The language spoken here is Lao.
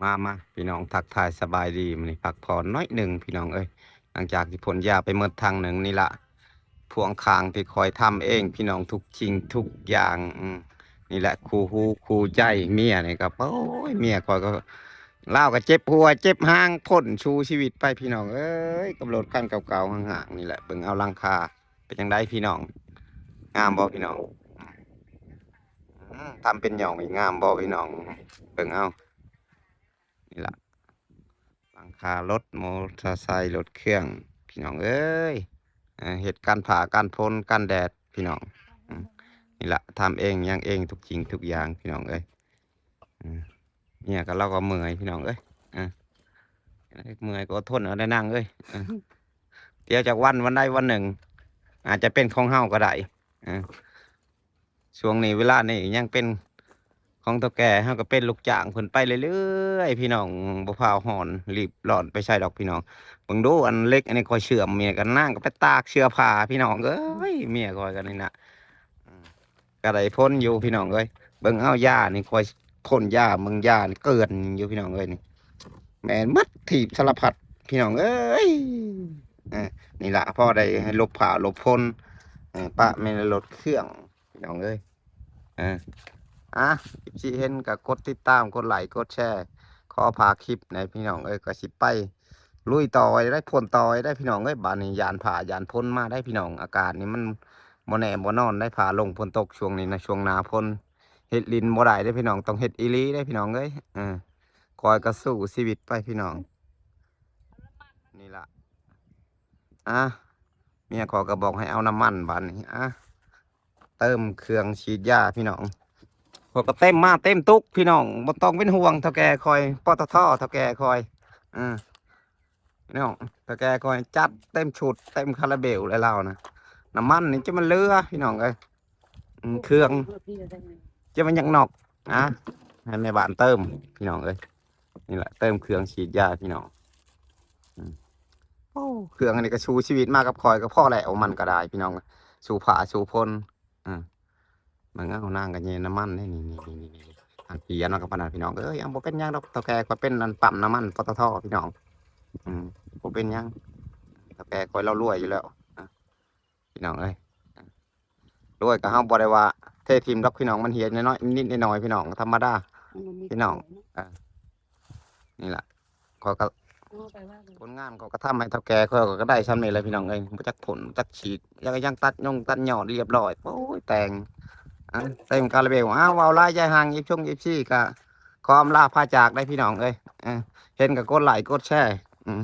ມາ ມາ ພີ່ນ້ອງ ທັກທາຍສະບາຍດີ. ມື້ນີ້ພັກຜ່ອນໜ້ອຍໜຶ່ງ ພີ່ນ້ອງເອີຍ, ຫຼັງຈາກທີ່ພົ່ນຢາໄປໝົດຖັງໜຶ່ງນີ້ລະ. ພວງຄາງທີ່ຂ້ອຍທຳເອງ ພີ່ນ້ອງ, ທຸກສິ່ງທຸກຢ່າງ. ອືມ ນີ້ແຫຼະ ຄູ່ຮູ້ຄູ່ໃຈ. ເມຍນີ້ກໍ ໂອ້ຍ ເມຍຂ້ອຍກໍ ລາວກໍເຈັບຫົວເຈັບຫາງ ພົ້ນສູ້ຊີວິດໄປ ພີ່ນ້ອງເອີຍ, ກັບລົດຄັນເກົ່າໆ ຫ້າງໆ ນີ້ແຫຼະ. ເບິ່ງເອົາຫຼັງຄາ ເປັນຈັ່ງໃດ ພີ່ນ້ອງ? ງາມບໍ່ ພີ່ນ້ອງ? ອືມ ທຳເປັນຫຍ້ອງອີກ ງາມບໍ່ ພີ່ນ້ອງ? ເບິ່ງເອົາ ນີ້ລະ ຫຼັງຄາລົດມໍເຕີໄຊ ລົດເຄື່ອງ ພີ່ນ້ອງເອີຍ. ເຮັດກັນຟ້າກັນຝົນກັນແດດ ພີ່ນ້ອງ. ອືມ ນີ້ລະ ທຳເອງຫຍັງເອງ ທຸກສິ່ງທຸກຢ່າງ ພີ່ນ້ອງເອີຍ. ເມຍກໍ ລາວກໍເມື່ອຍ ພີ່ນ້ອງເອີຍ. ເມື່ອຍກໍອົດທົນເອົາໄດ້ນາງເອີຍ. ດຽວຈັກວັນ ວັນໃດວັນໜຶ່ງ ອາດຈະເປັນຂອງເຮົາກໍໄດ້. ຊ່ວງນີ້ເວລານີ້ຍັງເປັນຂອງເຖົ້າແກ່ ເຮົາກໍເປັນລູກຈ້າງເພິ່ນໄປເລື້ອຍໆ ພີ່ນ້ອງ, ບໍ່ພາວຮ້ອນ ລີບຮ້ອນໄປໃສດອກ ພີ່ນ້ອງ. ເບິ່ງດູ ອັນເຫຼັກອັນນີ້ຂ້ອຍເຊື່ອມ ເມຍກັນນາງກໍໄປຕາກເສື້ອຜ້າ ພີ່ນ້ອງເອີຍ. ເມຍຂ້ອຍກໍນີ້ນະ ກໍໄດ້ຜົນຢູ່ ພີ່ນ້ອງເອີຍ. ເບິ່ງເອົາຢານີ້ ຂ້ອຍພົ່ນຢາ ເບິ່ງຢານີ້ເກືອນຢູ່ ພີ່ນ້ອງເອີຍ. ນີ້ແມ່ນໝົດ ຖີບສາລະພັດ ພີ່ນ້ອງເອີຍ. ນີ້ລະ ພໍໄດ້ໃຫ້ຫຼົບຟ້າຫຼົບຝົນ ປະແມ່ນລົດເຄື່ອງ ພີ່ນ້ອງເອີຍ. ເອີ ອ່ະ ເອັຟຊີ ເຫັນກໍກົດຕິດຕາມ ກົດໄລ ກົດແຊ ຂໍຝາກຄລິບແດ່ ພີ່ນ້ອງເອີຍ. ກໍຊິໄປລຸຍຕໍ່ໄດ້ ພົ່ນຕໍ່ໄດ້ ພີ່ນ້ອງເອີຍ. ບາດນີ້ຢ້ານຟ້າຢ້ານຝົນມາໄດ໋ ພີ່ນ້ອງ. ອາກາດນີ້ມັນບໍ່ແນ່ບໍ່ນອນໄດ໋ ຟ້າລົງຝົນຕົກຊ່ວງນີ້ນະ ຊ່ວງໜ້າຝົນ. ເຮັດຫຼິ້ນບໍ່ໄດ້ເດ້ ພີ່ນ້ອງ, ຕ້ອງເຮັດອີ່ຫຼີເດ້ ພີ່ນ້ອງເອີຍ. ເອີ ຂ້ອຍກໍສູ້ຊີວິດໄປ ພີ່ນ້ອງ. ນີ້ລະ ອ່ະ ເມຍຂ້ອຍກໍບອກໃຫ້ເອົານ້ຳມັນ ບາດນີ້ ອ່ະ ເຕີມເຄື່ອງສີດຢາ ພີ່ນ້ອງ. ຂ້ອຍກໍເຕັມມາເຕັມຕຸກ ພີ່ນ້ອງ, ບໍ່ຕ້ອງເປັນຫ່ວງເຖົ້າແກ່ຂ້ອຍ ປຕທ ເຖົ້າແກ່ຂ້ອຍ. ເອີ ພີ່ນ້ອງ ເຖົ້າແກ່ຂ້ອຍຈັດເຕັມຊຸດເຕັມຄາລາເບວເລີຍລາວນະ. ນ້ຳມັນນີ້ຈະມັນເຫຼືອ ພີ່ນ້ອງເອີຍ. ອືມ ເຄື່ອງ ຈະມັນຍັກນອກ ອ່ະ ໃຫ້ແມ່ບ້ານເຕີມ ພີ່ນ້ອງເອີຍ. ນີ້ແຫຼະ ເຕີມເຄື່ອງສີດຢາ ພີ່ນ້ອງ. ອືມ ໂອ້ ເຄື່ອງອັນນີ້ກໍສູ້ຊີວິດມາກັບຂ້ອຍກໍພໍແລ້ວ ມັນກໍໄດ້ ພີ່ນ້ອງ, ສູ້ຟ້າສູ້ຝົນ. ອືມ ເບິ່ງເອົາ ນາງກໍແຍ່ນ້ຳມັນເດ້ ນີ້ໆໆໆ ທາງຂຽນມາກັບປານນັ້ນ ພີ່ນ້ອງເອີຍ. ຍັງບໍ່ເປັນຫຍັງດອກ ເຖົ້າແກ່ຂ້ອຍເປັນອັນປ້ຳນ້ຳມັນ ປຕທ ພີ່ນ້ອງ. ອືມ ບໍ່ເປັນຫຍັງ ເຖົ້າແກ່ຂ້ອຍລາວລວຍຢູ່ແລ້ວ ພີ່ນ້ອງເອີຍ. ລວຍກໍເຮົາບໍ່ໄດ້ວ່າເທຖິ້ມດອກ ພີ່ນ້ອງ, ມັນເຫຍນ້ອຍໆ ນິດໆ ໜ້ອຍໆ ພີ່ນ້ອງ, ທຳມະດາ ພີ່ນ້ອງ. ເອີ ນີ້ລະ ຂ້ອຍກໍ ຜົນງານຂ້ອຍກໍທຳໃຫ້ເຖົ້າແກ່ຂ້ອຍກໍໄດ້ຊ່ຳນີ້ແຫຼະ ພີ່ນ້ອງເອີຍ. ບໍ່ຈັກຜົນຈັກສີດ ຍັງ ຍັງຕັດຍົງຕັດຍອດລຽບຮ້ອຍ. ໂອ້ຍ ແຕ່ງ ອ່ະ ເຕັມຄາລາເບວ. ອ້າວ ເວົ້າຫຼາຍຢາຍຫ່າງ ເອັຟຊົງ ເອັຟຊີ ກໍຂໍອຳລາພາຈາກໄດ໋ ພີ່ນ້ອງເອີຍ. ເອີ ເຫັນກໍກົດໄລກົດແຊ. ອືມ